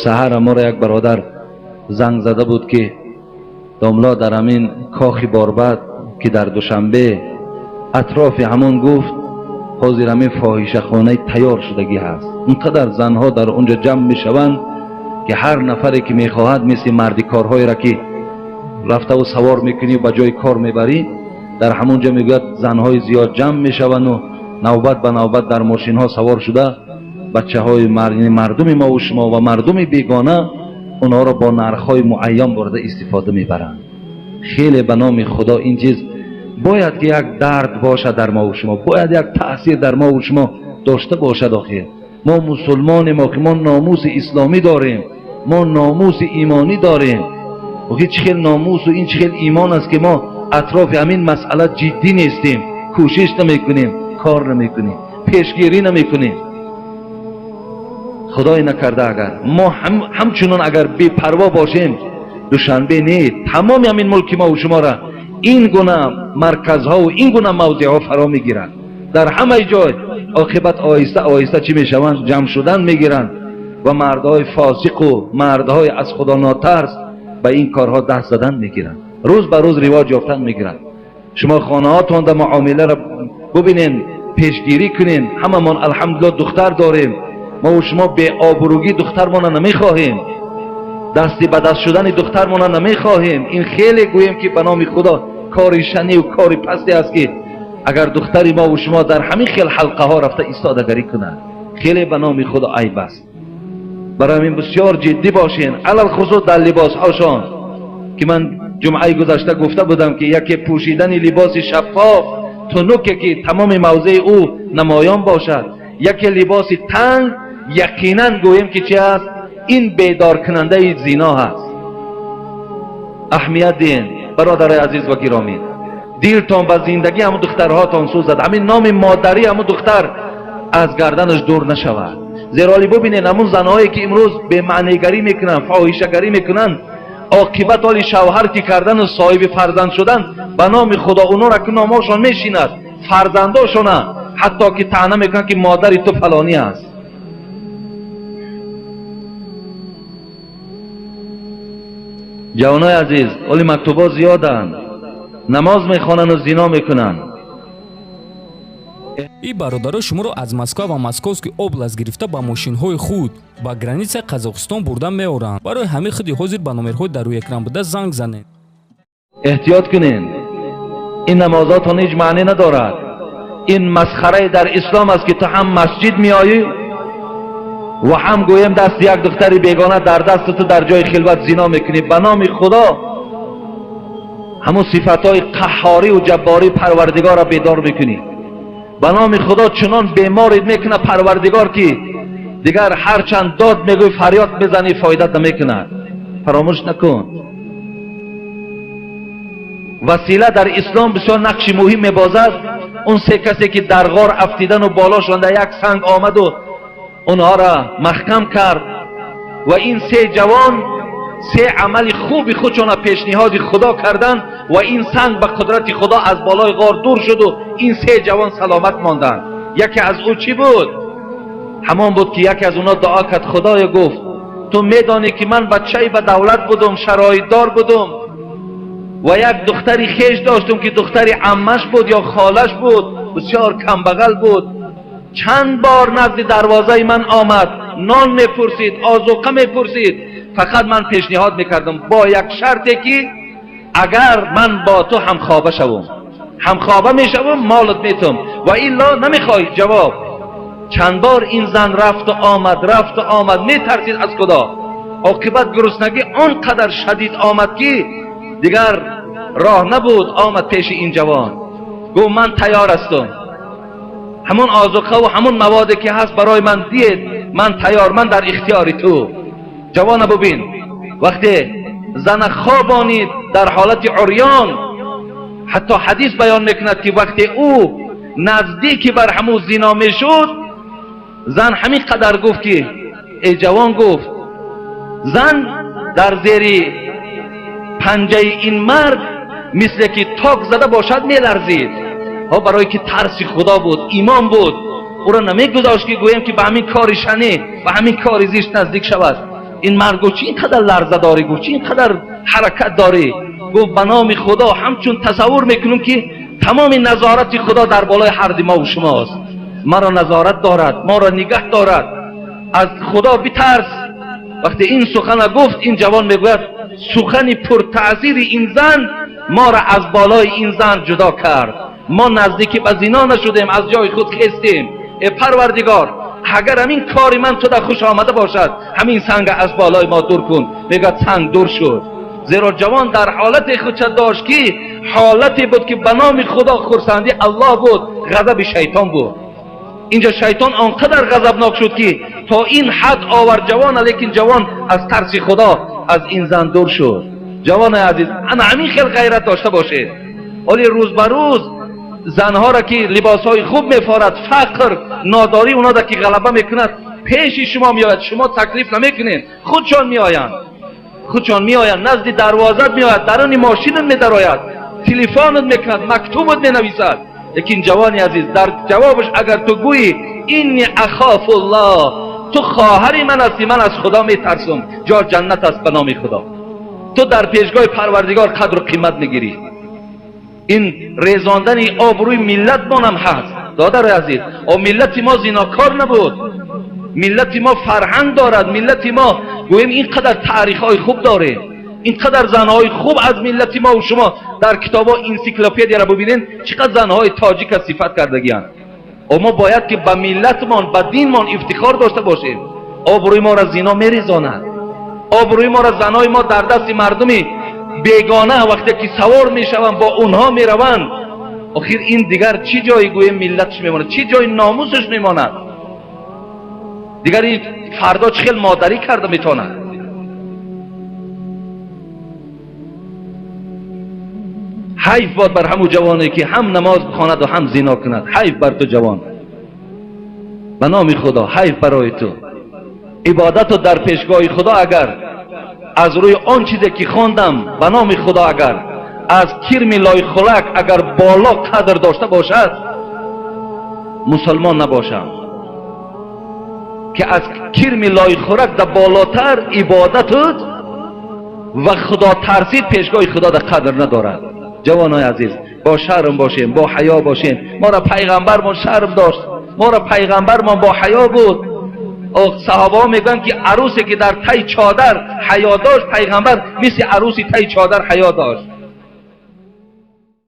Саҳар моро як бародар занг зада буд, ки домла дар ҳамин кохи Борбад, ки дар Душанбе атрофи ҳамон, гуфт ҳозир ҳамин фоҳишахонаи тайёр шудагӣ ҳаст. Инқадар занҳо дар онҷо ҷамъ мешаванд, ки ҳар нафаре ки мехоҳад, мисли марди корҳоеро ки рафтаву савор мекунӣ, ба ҷои кор мебарӣ, дар ҳамон ҷо мегӯяд занҳои зиёд ҷамъ мешаванду навбат ба навбат дар мошинҳо савор шуда, бачаҳои мардуми мову шумо ва мардуми бегона онҳоро бо нархҳои муайян бурда истифода мебаранд. Хеле ба номи Худо ин чиз бояд ки як дард бошад дар мову шумо, бояд як таъсир дар мову шумо дошта бошад. Охир мо мусулмонем, охир мо номуси исломӣ дорем, мо номуси имонӣ дорем. Охир чӣ хел номусу ин чӣ хел имон аст, ки мо атрофи ҳамин масъала ҷиддӣ нестем, кӯшиш намекунем, кор намекунем, пешгирӣ намекунем. Худое накарда агар мо ҳамчунон агар бепарво бошем, Душанбе не, тамоми ҳамин мулки мову шуморо ин гуна марказҳову ин гуна мавзеъҳо фаро мегиранд. Дар ҳамаи ҷой оқибат оҳиста оҳиста чӣ мешаванд? Ҷамъ шудан мегиранд ва мардҳои фосиқу мардҳои аз Худо нотарс ба ин корҳо даст задан мегиранд, рӯз ба рӯз ривоҷ ёфтан мегиранд. Шумо хонаҳотонда муомиларо бубинен, пешгирӣ кунен. Ҳамамон алҳамдулилло духтар дорем. Мову шумо беобрӯгӣ духтармона намехоҳем, дасти ба даст шудани духтармона намехоҳем. Ин хеле гӯем ки ба номи Худо кори шаниву кори пасте аст, ки агар духтари мову шумо дар ҳамин хел ҳалқаҳо рафта истодагарӣ кунад, хеле ба номи Худо айб аст. Барои ҳамин бисёр ҷиддӣ бошен, алалхусус дар либосҳошон, ки ман ҷумъаи гузашта гуфта будам, ки яке пӯшидани либоси шаффоф тунуке, ки тамоми мавзеи ӯ намоён бошад, яке либоси танг, яқинан гӯем ки чи аст? Ин бедоркунандаи зино ҳаст. Аҳамият диҳен, бародарои азиз ва гиромӣ. Дилтон ба зиндагӣ ҳамун духтарҳотон сӯзад, ҳамин номи модарӣ ҳамун духтар аз гарданаш дур нашавад. Зеро ҳолӣ бубинед, ҳамун занҳое ки имрӯз бемаънигарӣ мекунанд, фоҳишагарӣ мекунанд, оқибат ҳоли шавҳар ки кардану соҳиби фарзанд шудан, ба номи Худо онора ки номҳошон мешинад, фарзандошона ҳатто ки таъна мекунанд, ки модари ту фалонӣ аст. Ҷавонои азиз, ҳоли мактубҳо зиёданд, намоз мехонанду зино мекунанд. И бародаро шуморо аз Москва ва Московский область гирифта, ба мошинҳои худ ба границаи Қазоқистон бурда меоранд. Барои ҳамин худи ҳозир ба номерҳои дар рӯи экран буда занг занед. Эҳтиёт кунед, ин намозотон ҳеҷ маънӣ надорад. Ин масхарае дар ислом аст, ки ту ҳам масҷид меоӣ ва ҳам гӯем дасти як духтари бегона дар дасти ту, дар ҷои хилват зино мекунӣ. Ба номи Худо ҳамун сифатҳои қаҳҳорию ҷаббории Парвардигорро бедор мекунӣ. Ба номи Худо чунон беморид мекунад Парвардигор, ки дигар ҳарчанд дод мегӯй, фарёд мезанӣ, фоидат намекунад. Фаромӯш накун, васила дар ислом бисёр нақши муҳим мебозад. Он се касе ки дар ғор афтидану болошон дар як санг омаду онҳоро маҳкам кард, ва ин се ҷавон се амали хуби худшонро пешниҳоди Худо карданд, ва ин санг ба қудрати Худо аз болои ғор дур шуду ин се ҷавон саломат монданд. Яке аз ӯ чӣ буд? Ҳамон буд, ки яке аз онҳо дуо кард: «Худоё, — гуфт, — ту медонӣ, ки ман бачаи ба давлат будум, шароитдор будум ва як духтари хеш доштум, ки духтари аммаш буд ё холаш буд, бисёр камбағал буд. Чанд бор назди дарвозаи ман омад, нон мепурсид, озуқа мепурсид. Фақат ман пешниҳод мекардам бо як шарте, ки агар ман бо ту ҳамхоба шавум, ҳамхоба мешавум, молот метум, ва илло намехоҳӣ ҷавоб. Чанд бор ин зан рафту омад, рафту омад, метарсид аз Худо. Оқибат гуруснагӣ он қадар шадид омад, ки дигар роҳ набуд. Омад пеши ин ҷавон, гуфт: ман тайёр ҳастам, ҳамон озуқаву ҳамон маводе ки ҳаст барои ман диед, ман тайёр, ман дар ихтиёри ту. Ҷавона бубин, вақте зана хобонид дар ҳолати урён, ҳатто ҳадис баён мекунад, ки вақте ӯ наздики бар ҳамун зино мешуд, зан ҳамин қадар гуфт, ки эй ҷавон, гуфт, зан дар зери панҷаи ин мард мисле ки ток зада бошад меларзид. Ҳо, барое ки тарси Худо буд, имон буд, ӯро намегузошт, ки гӯем ки ба ҳамин кори шанӣ, ба ҳамин кори зишт наздик шавад. Ин мард гуфт чӣ инқадар ларза дорӣ? Гуфт чӣ инқадар ҳаракат дорӣ? Гуфт ба номи Худо ҳамчун тасаввур мекунам ки тамоми назорати Худо дар болои ҳар ду мо ва шумост. Маро назорат дорад, моро нигаҳ дорад. Аз Худо битарс. Вақте ин сухана гуфт, ин ҷавон мегӯяд сухани пуртаъсири ин зан моро аз болои ин зан ҷудо кард. Мо наздики ба зино нашудем, аз ҷои худ хестем. Э Парвардигор, агар ҳамин кори ман ту дар хуш омада бошад, ҳамин санг аз болои мо дур кун. Мегӯяд санг дур шуд. Зеро ҷавон дар ҳолате худша дошт ки ҳолате буд ки ба номи Худо хурсандӣ Аллоҳ буд, ғазаби шайтон буд. Инҷо шайтон он қадар ғазабнок шуд ки то ин ҳад овард ҷавона, лекин ҷавон аз тарси Худо аз ин зан дур шуд. Ҷавони азиз, ана ҳамин хел ғайрат дошта бошед. Ҳоли рӯз ба рӯз занҳоро ки либосҳои хуб мефорад, фақр, нодорӣ онҳоро ки ғалаба мекунад, пеши шумо меояд. Шумо таклиф намекунед, худшон меоянд, худшон меоянд, назди дарвозат меояд, даруни мошинат медарояд, телефонат мекунад, мактубат менависад. Лекин ҷавони азиз, дар ҷавобаш агар ту гӯӣ инни ахофуллоҳ, ту хоҳари ман ҳастӣ, ман аз Худо метарсам, ҷо ҷаннат аст ба номи Худо. Ту дар пешгоҳи Парвардигор қадру қимат мегирӣ. Ин резондани обрӯи миллатмонам ҳаст. Додари азиз, о миллати мо зинокор набуд, миллати мо фарҳанг дорад, миллати мо гӯем ин қадар таърихҳои хуб дорем, ин қадар занҳои хуб аз миллати мо ва шумо дар китобҳо энсиклопедияро бубинед, чӣ қадр занҳои тоҷика сифат кардагианд. О мо бояд ки ба миллатмон, ба динмон ифтихор дошта бошем. Обрӯи моро зино мерезонад, обрӯи моро занҳои мо дар дасти мардуми бегона вақте ки савор мешаванд, бо онҳо мераванд. Охир ин дигар чӣ ҷое гӯем миллаташ мемонад, чӣ ҷои номусаш мемонад? Дигар ин фардо чӣ хел модарӣ карда метавонад? Ҳайф бод бар ҳамун ҷавоне ки ҳам намоз бихонад ва ҳам зино кунад. Ҳайф бар ту ҷавон, ба номи Худо ҳайф барои ту. Ибодату дар пешгоҳи Худо агар аз рӯи он чизе ки хондам, ба номи Худо агар аз кирми лойхӯлак агар боло қадр дошта бошад, мусулмон набошам ки аз кирми лойхӯрак да болотар ибодатут ва худотарсид пешгоҳи Худо да қадр надорад. Ҷавонои азиз, бо шарм бошем, бо ҳаё бошем. Моро пайғамбармон шарм дошт, моро пайғамбармон бо ҳаё буд. Саҳобаҳо мегӯянд ки арӯсе ки дар тай чодар ҳаё дошт, пайғамбар мисли арӯси тай чодар ҳаё дошт.